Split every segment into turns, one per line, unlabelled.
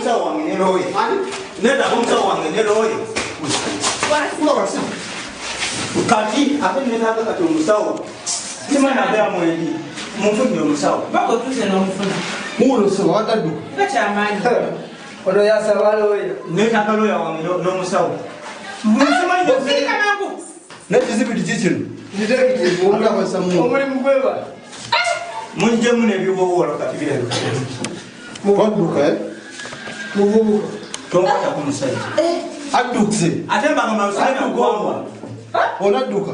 omusawo wange ne lawyer. Neetaaga omusawo wange ne lawyer. Kati ate neetaaga kati omusawo. Simanyi abeera mwendi. Munfunire omusawo.
Bako tuze n'omufuna.
Muwulo ssebo wadadduka.
Nga kyamaanyi.
Ono yasaba lawyer.
Neetaaga lawyer wange n'omusawo.
Sirika mangu.
N'ekizibiti ki kino?
Detective, omulimu gweba.
Munjemu n'ebiwoowo kati birabika.
Wadduka eh?
Muvubuka.
Tonkwatako musajja.
Addukse.
Ate mbagamba lusajja kugwangwa.
Onadduka.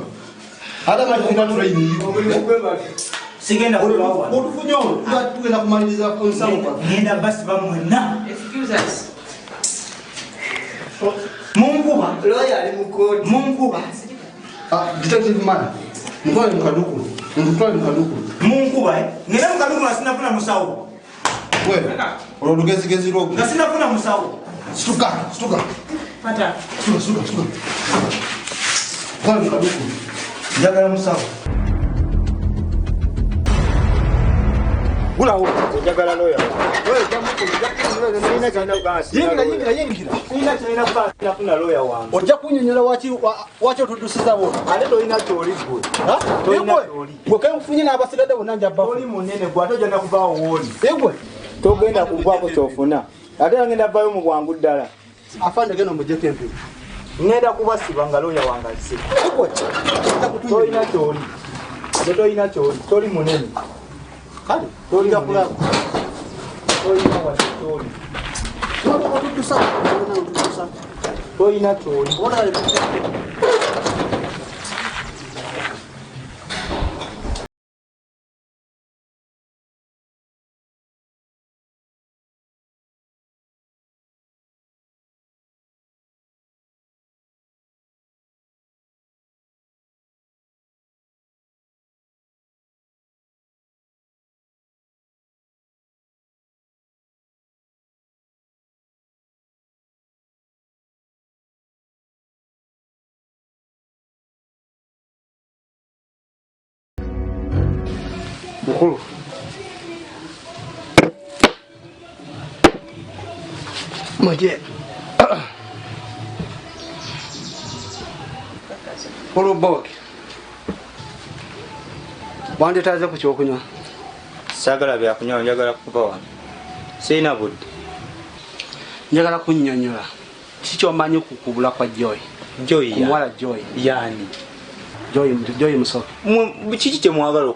Ate amakina training.
Omulimu gweba.
Sigenda kubawa.
Otufunye olwo tugenda kumaliriza ku nsawo kwa.
Ngenda basiba mwenna.
Excuse us.
Munkuba.
Lawyer ali mu kkooti.
Munkuba.
Detective man. Mutwale mu kaduukulu. Mutwale mu kaduukulu.
Munkuba eh? Ngenda mu kaduukulu nga sinafuna musawo.
Gwe, olwo olugezigezi lwo.
Nga sinafuna musawo.
Situka, situka.
Pata.
Situka, situka, situka. Mutwale mu kaduukulu.
Njagala musawo. Gulawo, njagala lawyer.
Yingira, yingira, yingira.
Sirina ky'olina kuba sinafuna lawyer wange.
Ojja kunnyonnyola waki otuddusiza bw'otyo.
Ate tolina ky'oli ggwe. Tolina ky'oli.
Gwe kenfunye n'abasigadde bonna nja bbafu.
Oli munene gwe ate ojja na kuvaawo w'oli.
Igwe.
Togenda kugwako ky'ofuna. Ate ngenda vaayo mu bwangu ddala.
Afande genda omuggyeko empiro.
Ngenda kubasiba nga lawyer wange azze.
Igwe.
Tolina ky'oli. Gwe tolina ky'oli. Toli munene.
Kale, tolina kulaba.
Tolina wadde ky'oli. Tolina ky'oli.
Mukulu. Muje. Mukulu Bogi. Wandetaaze ku kyokunywa.
Saagala byakunywa, njagala kuva wano. Sirina budde.
Njagala kunnyonnyola. Kiki ky'omanyi ku kubula kwa Joy?
Joy
yani. Omuwala Joy.
Yani.
Joy Musoke.
Kiki kye mwagala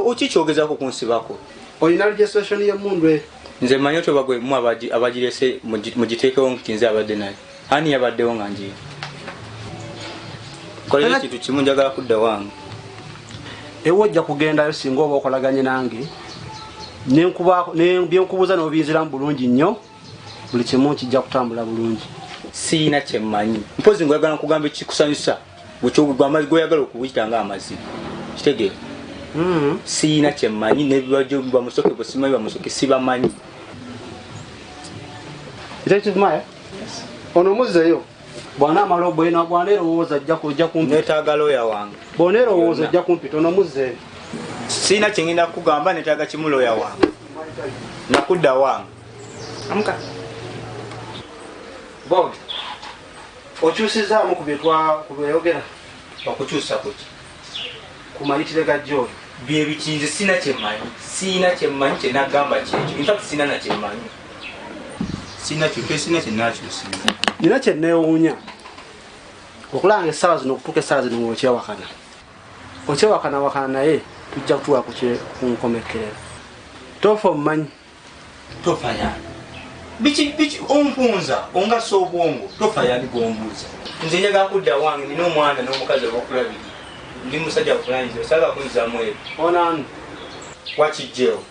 okikyogezaako kunsibako?
Olina registration y'emmundu eyo?
Nze mmanyi otyo bagwe mmwe abagirese mugiteekewo nti nze abadde naye. Ani yabaddewo nga njiye? Kolera ekintu kimu njagala kudda wange.
Ewe ojja kugendayo singa oba okolaganye nange. Byenkubuuza n'obiyinziramu bulungi nnyo. Buli kimu kijja kutambula bulungi.
Sirina kye mmanyi. Mpozzi ng'oyagala nkugamba ekikusanyusa. Gw'oyagala okuyita ng'amazima. Kitegeera? Sirina kye mmanyi n'ebibajjo bamusoke bwe simanyi bamusoke sibamanyi.
Detective Maya? Ono muzzeeyo. Bw'anaamala bw'aneerowooza ajja kumpita.
Neetaaga lawyer wange.
Bw'oneerowooza ojja kumpita ono muzzeeyo.
Sirina kye ngenda kukugamba neetaaga kimu lawyer wange. Nakudda wange.
Amuka.
Bogi. Okyusizaamu ku byeyogera.
Okukyusa kuki?
Ku mayitire ga Joy.
Bye biki nze sirina kye mmanyi. Sirina kye mmanyi kye nagamba kyekyo. In fact sirina na kye mmanyi. Sirina kye sirina kye naakyusiza.
Nina kye neewuunya. Okulanga essaawa zino okutuuka essaawa zino ng'okyewakana. Okyewakanawakana naye tujja kutuuka ku nkomekkerero. Tofa omumanyi.
Tofa yani. Biki biki ompunza ongasa obwongo tofa yani gw'ombuuza. Nze njagala kudda wange nina omwana n'omukazi ab'okulabirira. Ndi musajja buvunaanyizibwa saagala kunzizaamu ebyo.
Ono ani?
Wakijjeewo.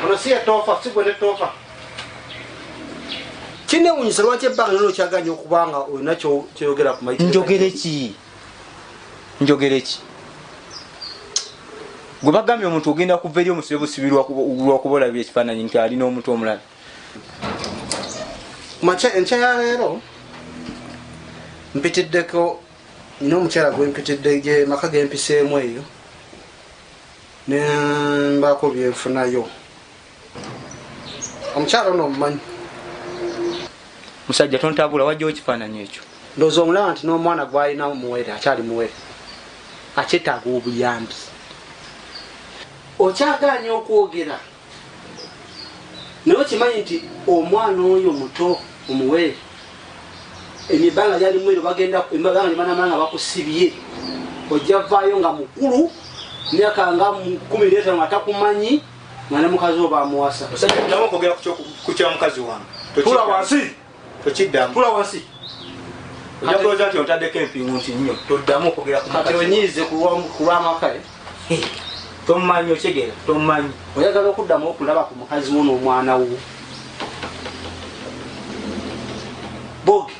Ono si ye Tofa, si gwe ne Tofa. Kinneewuunyisa lwaki ebbanga lyonna okyagaanye okuba nga olina ky'oyogera ku mayitire.
Njogere ki? Njogere ki? Gwe bagambye omuntu ogenda kuva eri omusibe busibi lwakuba olabye ekifaananyi nti alina omuntu omulala.
Enkya ya leero mpitiddeko nina omukyala gwe mpitidde gye maka ge mpiseemu eyo ne mbaako bye nfunayo. Omukyala ono omumanyi?
Musajja tontabula, wajjawo ekifaananyi ekyo.
Ndowooza omulaba nti n'omwana gw'alina muwere, akyali muwere, akyetaaga obuyambi. Okyagaanye okwogera, naye okimanyi nti omwana oyo muto omuwere, emibanga gyali muwere, bagenda emibanga gyebanamala nga bakusibye, ojja vaayo nga mukulu, myaka nga 15 nga takumanyi, nga ne mukazi wo bamuwasa.
Musajja, ddamu okwogera ku kya mukazi wange.
Tula wansi.
Tokiddamu.
Tula wansi.
Ojja kulowooza nti ontaddeko empingu nti nnyo. Toddamu okwogera ku
Kati
mukazi.
onyiize ku lw'amaka, eh?
Tomumanyi, okyegera, tomumanyi.
Oyagala okuddamu okulaba ku mukazi wo n'omwana wo. Bogi,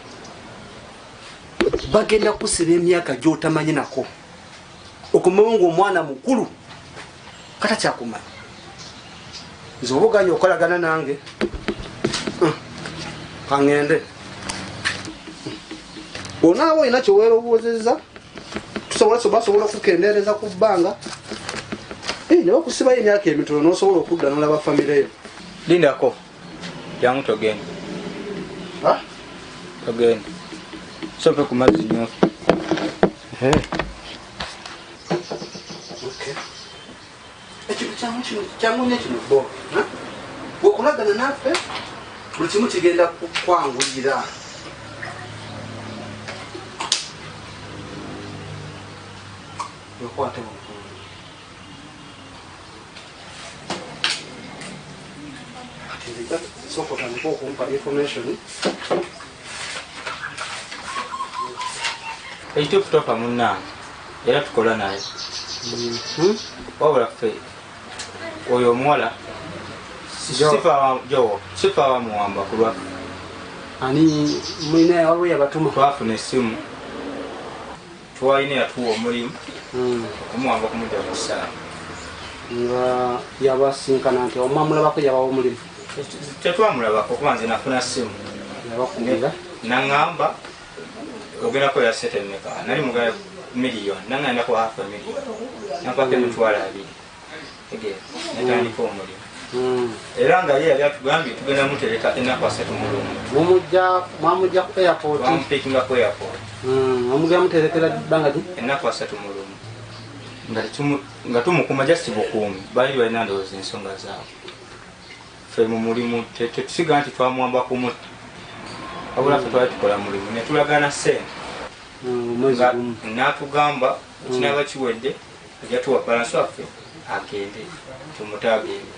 bagenda kusiba emyaka gy'otamanyi nako. Okomewo ng'omwana mukulu, kata kyakumanya. Nze oba oganye okolagana nange, kaŋŋende. Onaaba olina kye weerowoozezza, basobola okukendeereza ku bbanga. Ne bakusibayo emyaka emitono n'osobola okudda n'olaba famire yo.
Lindako, jangu togenda.
Ha?
Togenda. Sope ku mazzi nnyo.
Okay. Ekintu kyangu kino, kyangu nnyo kino, Bob. Ha? Bw'okolagana naffe, buli kimu kigenda kukwanguyira. Wekwate bulungi. Kati nze sooka otandike okumpa information.
Ekituufu tofa munnange, era tukola naye. Wabula ffe oyo omuwala sifa wamuwamba ku lwaffe.
Ani mulina waliwo yabatuma?
Twafuna essimu, twalina yatuwa omulimu okumuwamba okumujja ku ssaawa.
Nga yabasinkana nti omwamulabako yabawa omulimu?
Tetwamulabako kuba nze nafuna ssimu.
Yabakubira?
Naŋŋamba ogenda kukolera ssente mmeka? Nali mugala miliyoni, naŋŋamba ku half a million. Nampako 20,000. Tegeera, natandika omulimu. Era nga ye yali atugambye tugenda mutereka ennaku 3 mu lumu.
Mwamujja ku airport?
Twamupiikinga ku airport.
Omugenda muterekera bbanga ki?
Ennaku 3 mu lumu. Nga tumukuma just bukuumi, baali balina ndowooza ensonga zaabwe. Ffe mu mulimu tetusiga nti twamuwamba ku mutta. Wabula ffe twali tukola mulimu ne tulagana ssente.
Omwezi gumu.
N'atugamba ekinaaba kiwedde ajja tuwa balansi waffe agende, tumute agende.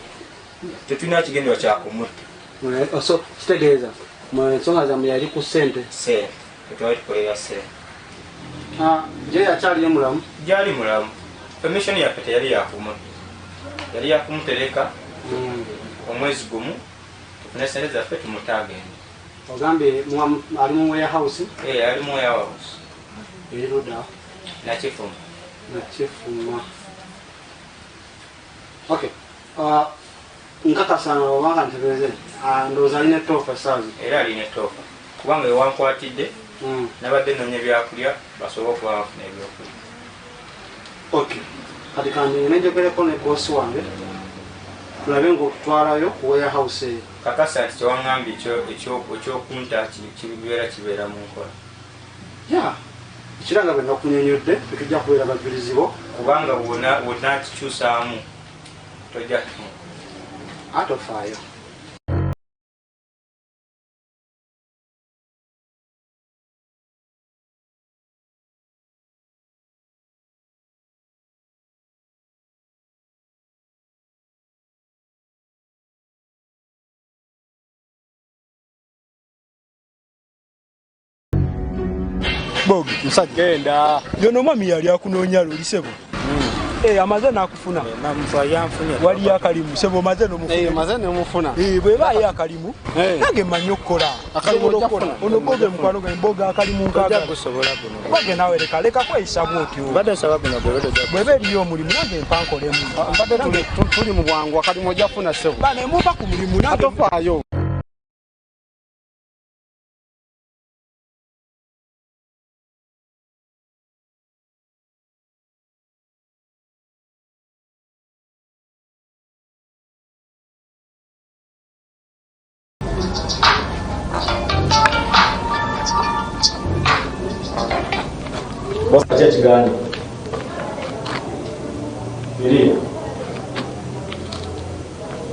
Tetulina kigendererwa kya kumutta.
So kitegeeza mu ensonga zammwe yali ku ssente?
Ssente, tetwali tukolera ssente.
Gye akyaliyo mulamu?
Gyali mulamu. Permission yaffe teyali yakumutta, yali yakumutereka omwezi gumu tufune ssente zaffe tumute agende.
Ogambye ali mu warehouse?
Ali mu warehouse.
Eri ludda?
Nakifuma.
Nakifuma. Okay. Nkakasa obanga ntebereze, ndowooza alina ettoofa essaawa zino.
Era alina ettoofa kubanga ewankwatidde nabadde nnoonya ebyakulya basobole okuba bafuna ebyokulya.
Okay. Kati kandi njogereko ne boosi wange tulabe ng'otutwalayo ku warehouse eyo.
Kakasa nti kyewaŋŋambye ekyokunta kibeera kibeera mu nkola.
Ya, ekiranga bwe nakunnyonnyodde tetujja kubeera bajulizi bo.
Kubanga bw'onaakikyusaamu tojja
Atofaayo.
Bogi, musajja.
Genda.
Yono mwami yali akunoonya luli ssebo. Amaze n'akufuna. Waliyo akalimu ssebo, omaze n'omufuna.
Maze n'omufuna.
Bw'eba akalimu, nange mmanyi okukola.
Akalimu
Nsobola okukola. Ono boge mukwano gwange, mboga akalimu nkaagala.
Gusobola guno.
Boge naawe leka kweyisa bw'otyo.
Mbadde nsaba guno gwe tojja.
Bw'eba eriyo omulimu nange mpa nkolemu.
Mbadde tuli mu bwangu, akalimu ojja kufuna ssebo.
Bane muva ku mulimu nange.
Atofaayo.
Boss kya kigani. Iri.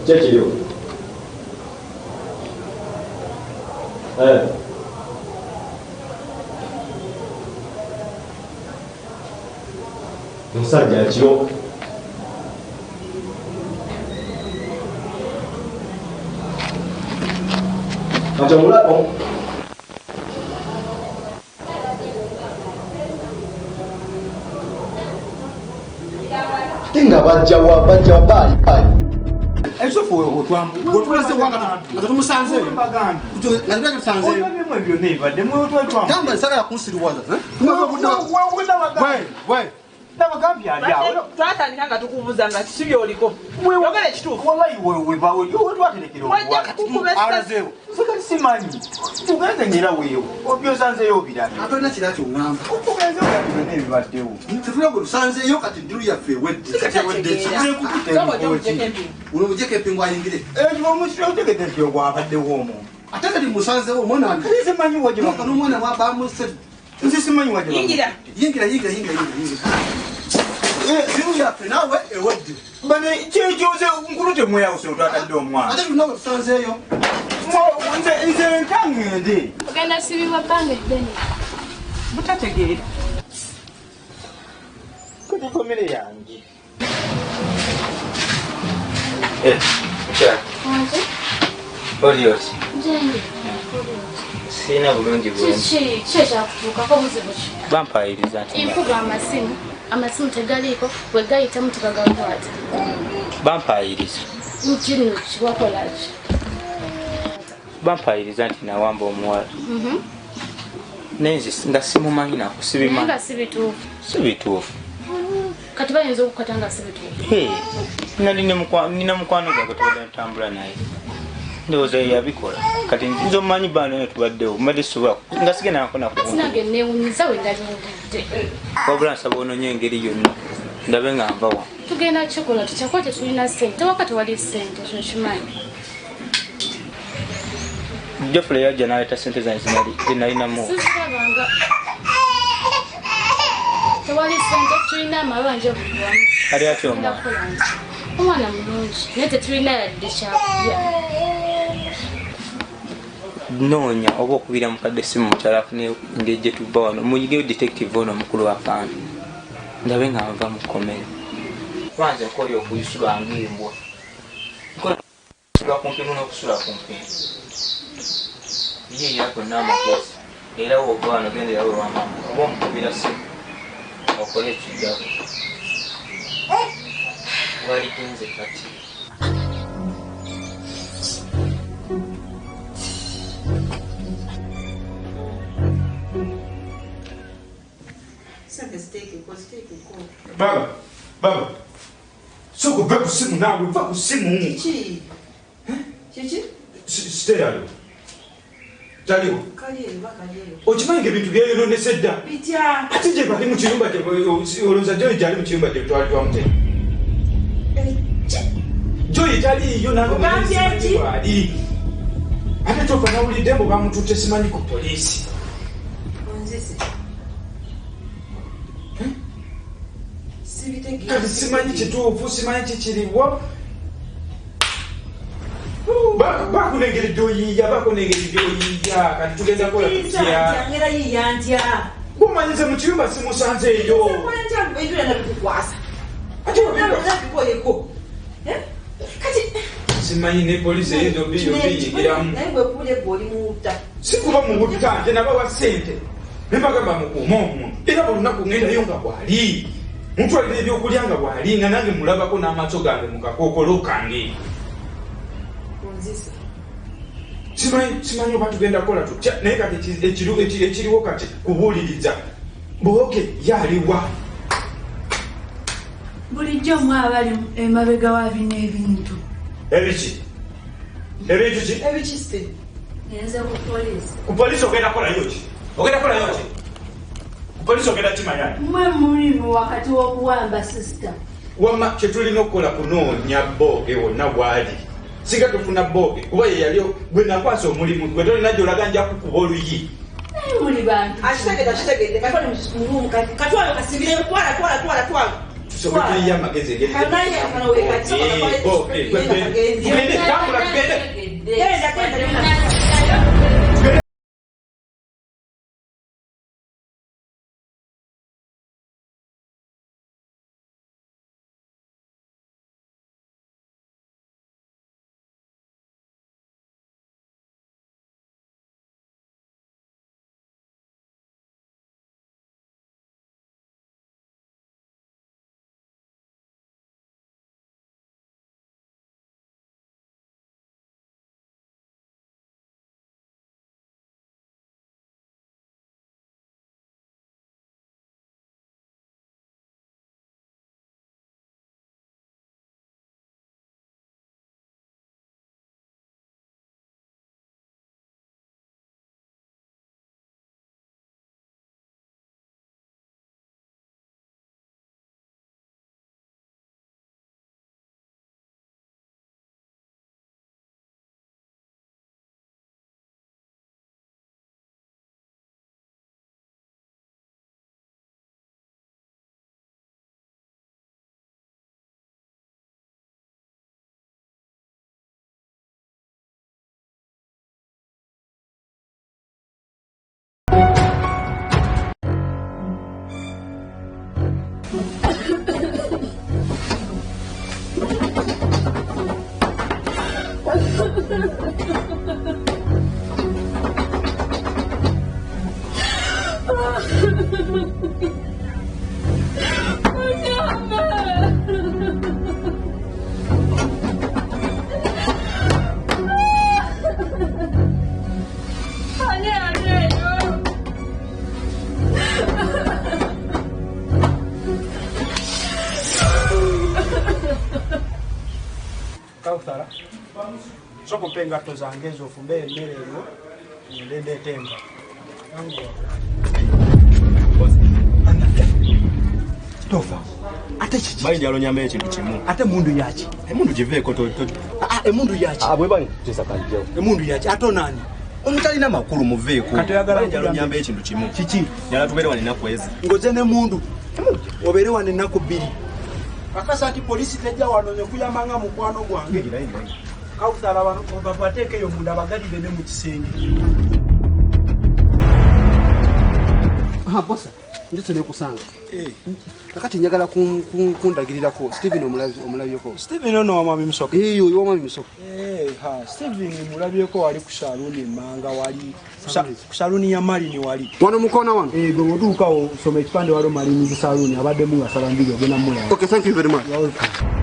Kyekiriwo. Omusajja akiro. Kati omulabo ate nga bajjawa baali baali.
Twatandika nga tukubuuza nga si byoliko. Yogera ekituufu.
Simanyi tugenze ngera weewo obyosanzeyo obirabye.
Atolina kira ky'oŋŋamba.
Tugenze olabye byonna ebibaddewo.
Tetulina gwe tusanzeeyo kati ddiru yaffe ewedde. Uno mujjeko empingu ayingire.
Otegedde nti ogwabaddewo omuntu.
Ate kati musanzeewo omwana wange.
Simanyi wa gye
n'omwana bamuse.
Nze simanyi wa gye.
Yingira.
Yingira yingira yingira yingira. Ddiru yaffe naawe ewedde.
Bane kyekyoze nkulu temweyawuse otwatadde omwana.
Ate tulina gwe tusanzeeyo.
Nze nkangende.
Ogenda sibibwa bbanga eddene.
Butategeera.
Kuliko mmere yange. Mukyala. Oli oti?
Njendi.
Sirina bulungi bwonna.
Kiki ki ekyakutuukako buzibu ki?
Bampayiriza nti.
Nkuba amasimu. Amasimu tegaliiko bwe gayitamu tebagakwata.
Bampayiriza.
Kino ki wakola ki?
Bampayiriza nti nawamba omuwala. Naye nze nga simumanyi nako sibimanyi.
Nga si bituufu.
Si bituufu.
Kati bayinza okukwata nga si bituufu.
Nali nina mukwano gwange tubadde ntambula naye. Ndowooza ye yabikola. Kati nze omumanyi bano eno tubaddewo mbadde sisobola nga sigenda nako naku.
Sinange neewuunyiza we ndabiwulidde.
Wabula nsaba onoonye engeri yonna ndabe nga nva wano.
Tugenda kikola tutya tetulina ssente waka tewali ssente ekyo nkimanyi.
Geoffrey yajja n'aleeta ssente zange ze nalinamu.
Sizirabanga. Tewali ssente tulina amabanja buli wamu.
Ali atya omwana?
Omwana mulungi naye tetulina yadde kyakulya.
Noonya oba okubira mukadde essimu mukyala afune engeri gye tuva wano. Muyigeyo detective ono omukulu wa Fanda. Ndabe nga nva mu kkomera. Kwanza nkoye okuyisula ng'embwa. Nkola okusula ku mpingu n'okusula ku mpingu. Yiiya gonna amagezi. Era w'ova wano genderawo ewa maama oba omukubira ssimu okole ekiddako. Waligenze kati.
Baba, baba. Soko va ku simu naawe, va ku simu.
Kiki? Kiki?
Stay aliwo. Taliwo.
Kali bakali.
Okimanyi ng'ebintu byeyonoonese dda.
Bitya.
Ate gye bali mu kiyumba gye olowooza Joy gyali mu kiyumba gye twali twamutera. Joy taliiyo nange
Ogambye ki?
bw'ali. Ate tofa nawulidde mbu bamututte simanyi ku poliisi.
Onzise.
Kati simanyi kituufu, simanyi kikiriwo. Bakunengeri oyiiya, bakunengeri oyiiya. Kati tugenda kukola tutya?
Ngera yiiya ntya?
Gumanyize mu kiyumba simusanzeeyo.
Nkola ntya ebintu byonna bikukwasa?
Ate
bikoyeko. Kati
simanyi ne poliisi eyinza obiyingiramu.
Naye bwe kuwulira gwe oli muwutta.
Si kuba muwutta, nze nabawa ssente. Ne mbagamba mukuume omuntu. Era buli lunaku ŋŋendayo nga bw'ali. Mutwalira ebyokulya nga bw'ali nga nange mulabako n'amaaso gange mu kakookolo kange. Simanyi oba tugenda kukola tutya naye kati ekiriwo kati kubuuliriza. Booke yaliwa.
Bulijjo mmwe abali emabega wa bino ebintu.
Ebiki? Ebintu ki?
Ebiki se?
Ngenze ku poliisi.
Ku poliisi ogenda kukolayo ki? Ogenda kukolayo ki? Ku poliisi ogenda kimanya.
Mmwe muli mu wakati w'okuwamba sisita.
Wamma kye tulina okukola kunoonya Booke wonna w'ali. Singa tufuna Booke kuba ye yali gwe nakwasa omulimu gwe tolina gy'olaga nja kukuba oluyi.
Naye muli bantu.
Akitegedde katwale mu katwale kasibire twala twala twala twala.
Tusobola amagezi engeri.
Kanaye kano we kati.
Tugende tambula tugende.
Genda genda.
Kauthara soko mpe engatto zange ezo ofumbe emmere eriwo ngende ndeete enva.
Tofa. Ate kiki? Bali njalo nyamba ekintu kimu.
Ate mundu yaki?
Emundu giveeko to.
Emundu yaki?
Bwe bali tesa kanjeo.
Emundu yaki? Ate onani?
Omutalina makulu muveeko.
Katoyagala
njalo nyamba ekintu kimu.
Kiki?
Njala tubeere wano ennaku ezi.
Ngoze ne mundu. Obeere wano ennaku bbiri. Kakasa nti polisi tejja wano nze kuyamba nga mukwano gwange. Kauthara bano babateekeyo munda bagalire ne mu kisenge.
Bosa, ndetse nekusanga. Kakati njagala kundagirirako Steven omulabyeko.
Steven ono wa Mwami Musoke.
Oyo wa Mwami Musoke.
Steven mulabyeko wali ku saluni manga wali ku saluni ya Malini wali.
Wano mukona wano.
Gwe otuuka osoma ekipande waliwo Malini saluni abaddemu asaba mbiri ogenda mulaba.
Okay, thank you very much.
You're welcome.